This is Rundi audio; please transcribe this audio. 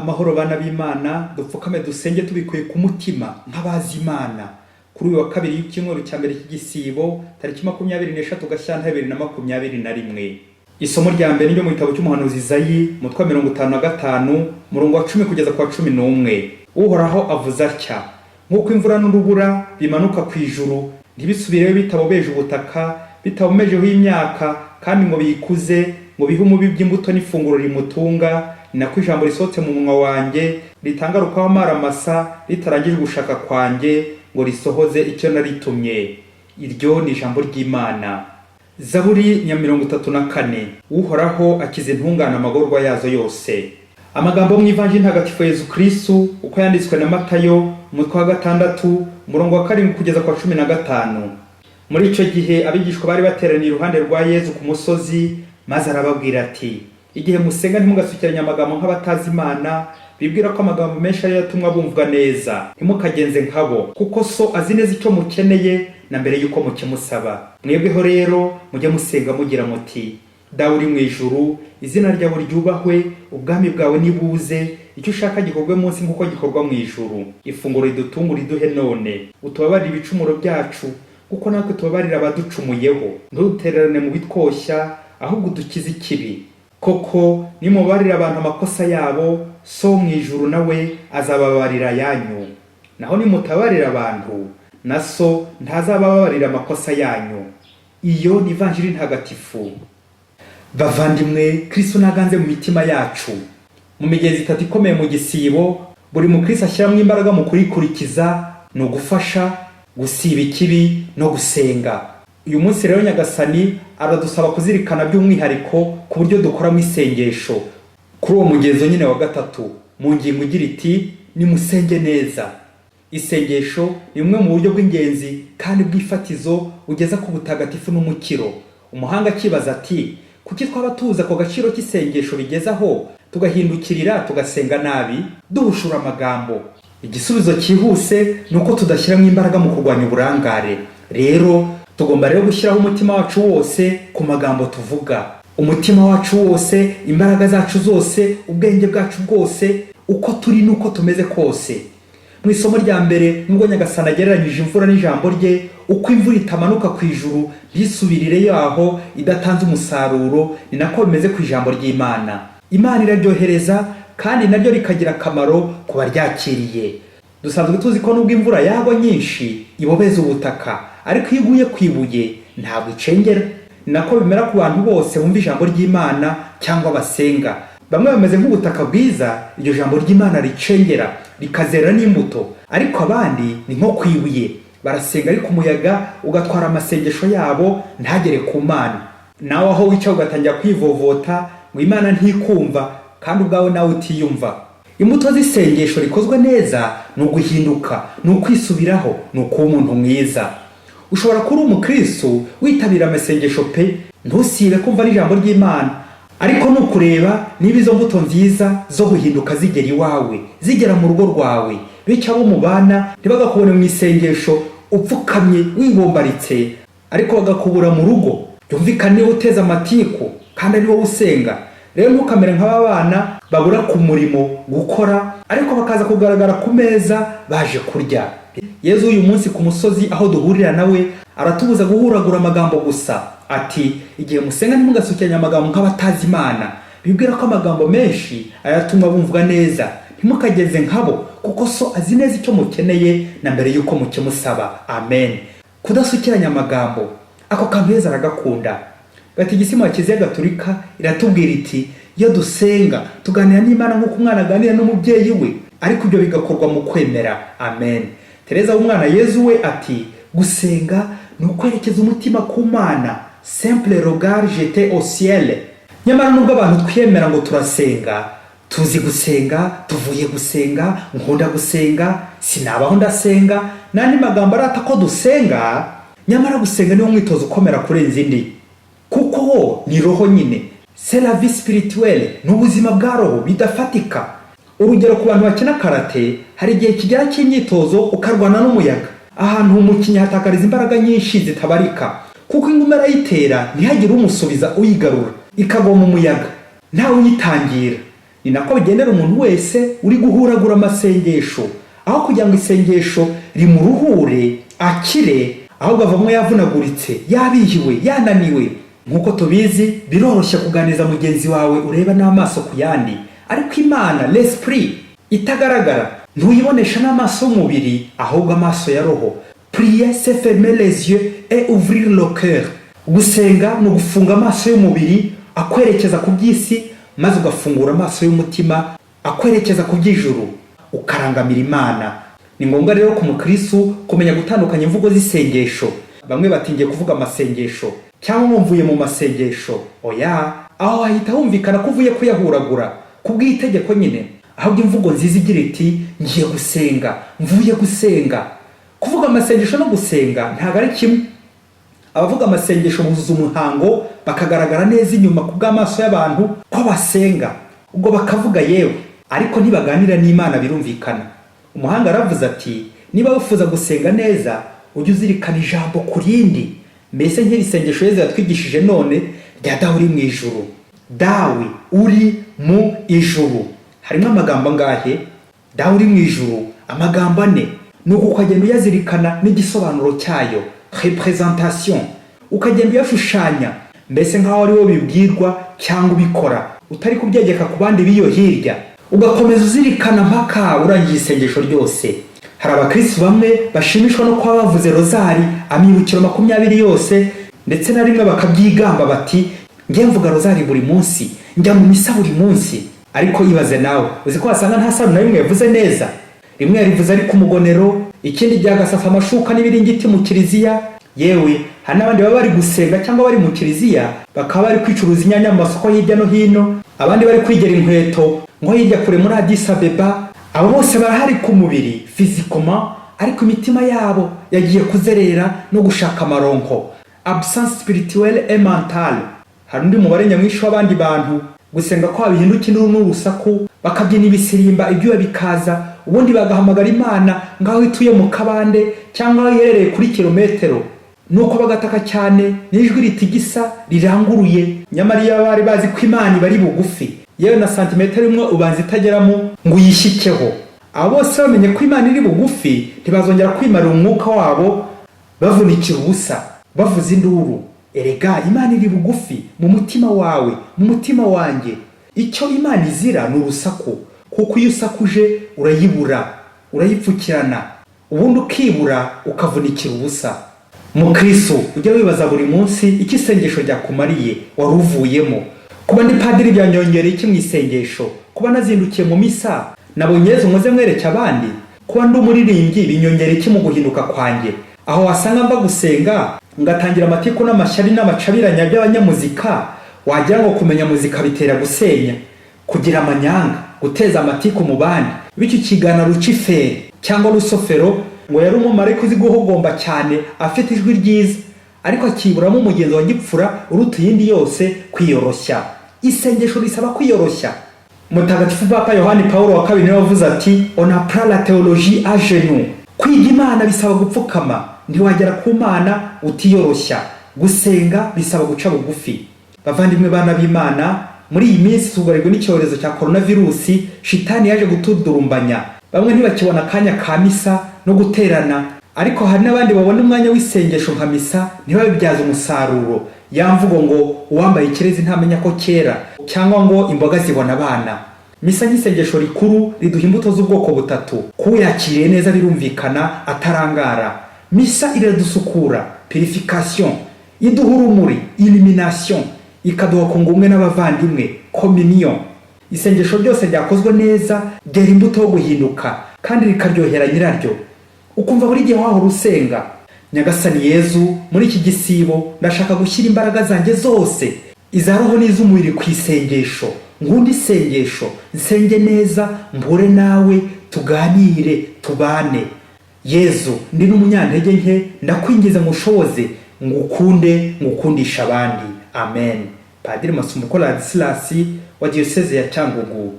Amahoro bana b'Imana, dupfukame dusenge tubikuye ku mutima nk'abazi Imana. Kuri uyu wa kabiri y'icyumweru cya mbere cy'igisibo, tariki 23 Gashyantare 2021. Isomo rya mbere ryo mu gitabo cy'umuhanuzi Izayi, umutwe wa 55, umurongo wa 10 kugeza ku wa 11. Uhoraho avuze atya: nk'uko imvura n'urubura bimanuka ku ijuru, ntibisubireyo bitabobeje ubutaka, bitabomejeho imyaka, kandi ngo biyikuze, ngo bihe umubibyi imbuto n'ifunguro rimutunga, ni nako ijambo risohotse mu munwa wanjye ritangarukaho amaramasa, ritarangije gushaka kwanjye, ngo risohoze icyo naritumye. Iryo ni ijambo ry'Imana. Zaburi nya 34. Uhoraho akiza intungane amagorwa yazo yose. Amagambo mu Ivanjiri Ntagatifu Yezu Kristu uko yanditswe na Matayo, umutwe wa 6, umurongo wa 7 kugeza kwa 15. Muri ico gihe abigishwa bari bateraniye iruhande rwa Yezu ku musozi, maze arababwira ati: igihe musenga ntimugasukiranye amagambo nk'abatazi Imana, bibwira ko amagambo menshi ariyo atumwa bumvwa neza. Ntimukagenze nkabo, kuko so azi neza icyo mukeneye na mbere y'uko mukimusaba. Mwebweho rero mujye musenga mugira muti: Dawe uri mu ijuru, izina ryawe ryubahwe, ubwami bwawe nibuze, icyo ushaka gikorwe munsi nk'uko gikorwa mu ijuru. Ifunguro ridutunga uriduhe none, utubabarire ibicumuro byacu kuko natwe tubabarira abaducumuyeho, ntudutererane mu bitwoshya, ahubwo udukize ikibi. Koko nimubabarira abantu amakosa yabo, so mu ijuru nawe azababarira ayanyu. Naho nimutabarira abantu, na so ntazababarira amakosa yanyu. Iyo ni Ivanjiri Ntagatifu. Bavandimwe, Kristo ntaganze mu mitima yacu. Mu migenzo itatu ikomeye mu gisibo, buri mukristo ashyiramo imbaraga mu kurikurikiza, ni ugufasha, gusiba ikibi no gusenga. Uyu munsi rero Nyagasani aradusaba kuzirikana by'umwihariko ku buryo dukoramo isengesho. Kuri uwo mugenzo nyine wa gatatu, mu ngingo igira iti: nimusenge neza. Isengesho ni bumwe mu buryo bw'ingenzi kandi bw'ifatizo bugeza ku butagatifu n'umukiro. Umuhanga akibaza ati: kuki twaba tuzi ako gaciro k'isengesho bigezaho, tugahindukirira tugasenga nabi, duhushura amagambo? Igisubizo cyihuse ni uko tudashyiramo imbaraga mu kurwanya uburangare. Rero tugomba rero gushyiraho umutima wacu wose ku magambo tuvuga, umutima wacu wose, imbaraga zacu zose, ubwenge bwacu bwose, uko turi n'uko tumeze kose. Mu isomo rya mbere, nubwo Nyagasani agereranyije imvura n'ijambo rye, uko imvura itamanuka ku ijuru ntisubirire yaho idatanze umusaruro, ni nako bimeze ku ijambo ry'Imana. Imana iraryohereza kandi naryo rikagira akamaro ku baryakiriye. Dusanzwe tuzi ko nubwo imvura yagwa nyinshi ibobeza ubutaka, ariko iyo iguye ku ibuye ntabwo icengera. Ni nako bimera ku bantu bose bumva ijambo ry'Imana cyangwa basenga. Bamwe bameze nk'ubutaka bwiza iryo jambo ry'Imana ricengera rikazera n'imbuto, ariko abandi ni nko ku ibuye, barasenga ariko umuyaga ugatwara amasengesho yabo ntagere ku Mana. Nawe aho wicaye ugatangira kwivovota ngo Imana ntikumva, kandi ubwawe nawe utiyumva. Imbuto z'isengesho rikozwe neza ni uguhinduka, ni ukwisubiraho, ni ukuba umuntu mwiza. Ushobora kuba uri umukristo witabira amasengesho pe, ntusibe kumva n'ijambo ry'Imana, ariko ni ukureba niba izo mbuto nziza zo guhinduka zigera iwawe, zigera mu rugo rwawe, bityo abo mubana ntibagakubone mu isengesho upfukamye wibombaritse, ariko bagakubura mu rugo. Byumvikane niba uteza amatiku kandi ari wowe usenga. Rero ntukamere nk'aba bana babura ku murimo gukora, ariko bakaza kugaragara ku meza baje kurya. Yezu uyu munsi ku musozi aho duhurira nawe aratubuza guhuragura amagambo gusa. Ati: igihe musenga ntimugasukiranye amagambo nk'abatazi Imana, bibwira ko amagambo menshi ayatuma bumvwa neza. Ntimukageze nkabo, kuko so azi neza icyo mukeneye na mbere y'uko mukimusaba. Amen. Kudasukiranya amagambo, ako kantu Yezu aragakunda. Gatigisimu ya Kiliziya Gatolika iratubwira iti: iyo dusenga tuganira n'Imana nk'uko umwana aganira n'umubyeyi we, ariko ibyo bigakorwa mu kwemera. Amen. Tereza w'umwana Yezu we ati: gusenga ni ukwerekeza umutima ku Mana, simple regard jeté au ciel. Nyamara nubwo abantu twiyemera ngo turasenga, tuzi gusenga, tuvuye gusenga, nkunda gusenga, sinabaho ndasenga, n'andi magambo arata ko dusenga, nyamara gusenga niwo mwitozo ukomera kurenza indi, kuko wo ni roho nyine, c'est la vie spirituelle, ni ubuzima bwa roho bidafatika. Urugero, ku bantu bakina karate, hari igihe kigera cy'imyitozo ukarwana n'umuyaga. Ahantu umukinnyi hatakariza imbaraga nyinshi zitabarika, kuko ingumi arayitera ntihagire umusubiza uyigarura, ikagwa mu muyaga ntawe uyitangira. Ni nako bigendera umuntu wese uri guhuragura amasengesho, aho kugira ngo isengesho rimuruhure akire, ahubwo avamo yavunaguritse, yabihiwe, yananiwe. Nk'uko tubizi, biroroshye kuganiriza mugenzi wawe ureba n'amaso ku yandi, ariko Imana, l'esprit itagaragara, ntuyibonesha n'amaso y'umubiri, ahubwo amaso ya roho. Prier, c'est fermer les yeux et ouvrir le cœur. Gusenga ni ugufunga amaso y'umubiri akwerekeza ku by'isi, maze ugafungura amaso y'umutima akwerekeza ku by'ijuru, ukarangamira Imana. Ni ngombwa rero ku mukristu kumenya gutandukanya imvugo z'isengesho. Bamwe batingiye kuvuga amasengesho cyangwa ngo mvuye mu masengesho. Oya, aho hahita humvikana ko uvuye kuyahuragura ku bw'itegeko nyine. Ahubwo imvugo nziza igira iti: "Ngiye gusenga", "Mvuye gusenga". Kuvuga amasengesho no gusenga ntabwo ari kimwe. Abavuga amasengesho buzuza umuhango, bakagaragara neza inyuma ku bw'amaso y'abantu ko basenga, ubwo bakavuga yewe, ariko ntibaganira n'Imana, birumvikana. Umuhanga aravuze ati: "Niba wifuza gusenga neza, ujye uzirikana ijambo ku rindi." Mbese nk'iri sengesho Yezu yatwigishije none rya "Dawe uri mu ijuru". Dawe uri mu ijuru, harimo amagambo angahe? Dawe uri mu ijuru, amagambo ane. Ni uku, ukagenda uyazirikana n'igisobanuro cyayo, représentation, ukagenda uyashushanya, mbese nk'aho ari wowe bibwirwa cyangwa ubikora, utari kubyegeka ku bandi b'iyo hirya, ugakomeza uzirikana mpaka urangije isengesho ryose. Hari abakristu bamwe bashimishwa no kuba bavuze rozari, amibukiro 20 yose, ndetse na rimwe bakabyigamba bati: "Njye mvuga rozari buri munsi, njya mu misa buri munsi." Ariko ibaze nawe, uzi ko wasanga nta sano na rimwe yavuze neza? Rimwe yarivuze ari ku mugonero, ikindi byagasasa amashuka n'ibiringiti mu kiliziya. Yewe, hari n'abandi baba bari gusenga cyangwa bari mu kiliziya, bakaba bari kwicuruza inyanya mu masoko hirya no hino, abandi bari kwigera inkweto nko hirya kure muri Addis Abeba. Abo bose barahari ku mubiri, physiquement, ariko imitima yabo yagiye kuzerera no gushaka amaronko, absence spirituelle et mentale. Hari undi mubare nyamwinshi w'abandi bantu gusenga kwabo bihinduka induru n'urusaku, bakabyina ibisirimba, ibyuya bikaza, ubundi bagahamagara Imana ngaho ituye mu kabande cyangwa aho iherereye kuri kilometero, nuko bagataka cyane n'ijwi ritigisa riranguruye. Nyamara iyo bari bazi ko Imana ibari bugufi, yewe na santimetero imwe ubanza itageramo ngo uyishyikeho. Abo bose bamenye ko Imana iri bugufi, ntibazongera kwimarira umwuka wabo bavunikira ubusa, bavuza induru. Erega Imana iri bugufi mu mutima wawe, mu mutima wanjye. Icyo Imana izira ni urusaku, kuko iyo usakuje urayibura, urayipfukirana, ubundi ukibura, ukavunikira ubusa. Mukristo, ujya wibaza buri munsi icyo isengesho ryakumariye wari uvuyemo. Kuba ndi padiri byanyongereye iki mu isengesho? Kuba nazindukiye mu misa, nabonye Yezu muze mwereke abandi? Kuba ndi umuririmbyi binyongera iki mu guhinduka kwanjye? Aho wasanga mba gusenga ngatangira amatiku n'amashyari n'amacabiranya by'abanyamuzika. Wagira ngo kumenya muzika bitera gusenya, kugira amanyanga, guteza amatiku mu bandi, bityo ukigana Luciferi cyangwa Rusofero, ngo yari umumarayika uzi guhogomba cyane, afite ijwi ryiza, ariko akiburamo umugenzo wa gipfura uruta iyindi yose, kwiyoroshya. Isengesho risaba kwiyoroshya. Mutagatifu Papa Yohani Paul wa Kabiri niwe wavuze ati: "On apprend la théologie à genoux." Kwiga Imana bisaba gupfukama. Ntiwagera ku Mana utiyoroshya. Gusenga bisaba guca bugufi. Bavandimwe, bana b'Imana, muri iyi minsi tugarijwe n'icyorezo cya koronavirusi. Shitani yaje gutudurumbanya, bamwe ntibakibona akanya ka misa no guterana, ariko hari n'abandi babona umwanya w'isengesho nka misa ntibabibyaze umusaruro. Ya mvugo ngo "Uwambaye ikirezi ntamenya ko kera", cyangwa ngo "Imboga zibona abana". Misa nk'isengesho rikuru riduha imbuto z'ubwoko butatu kuyakiriye neza, birumvikana atarangara. Misa iradusukura, purification, iduha urumuri, illumination, ikaduha kunga ubumwe n'abavandimwe, communion. Isengesho ryose ryakozwe neza ryera imbuto yo guhinduka kandi rikaryohera nyiraryo, ukumva buri gihe wahora usenga. Nyagasani Yezu, muri iki gisibo ndashaka gushyira imbaraga zanjye zose, iza roho n'iz'umubiri, ku isengesho. Ngundi isengesho, nsenge neza, mpure nawe, tuganire, tubane. Yezu, ndi n'umunyantege nke, ndakwingiza ngushoboze ngukunde, ngukundisha abandi. Amen. Padiri Masumbuko Ladislas wa Diyoseze ya Cyangugu.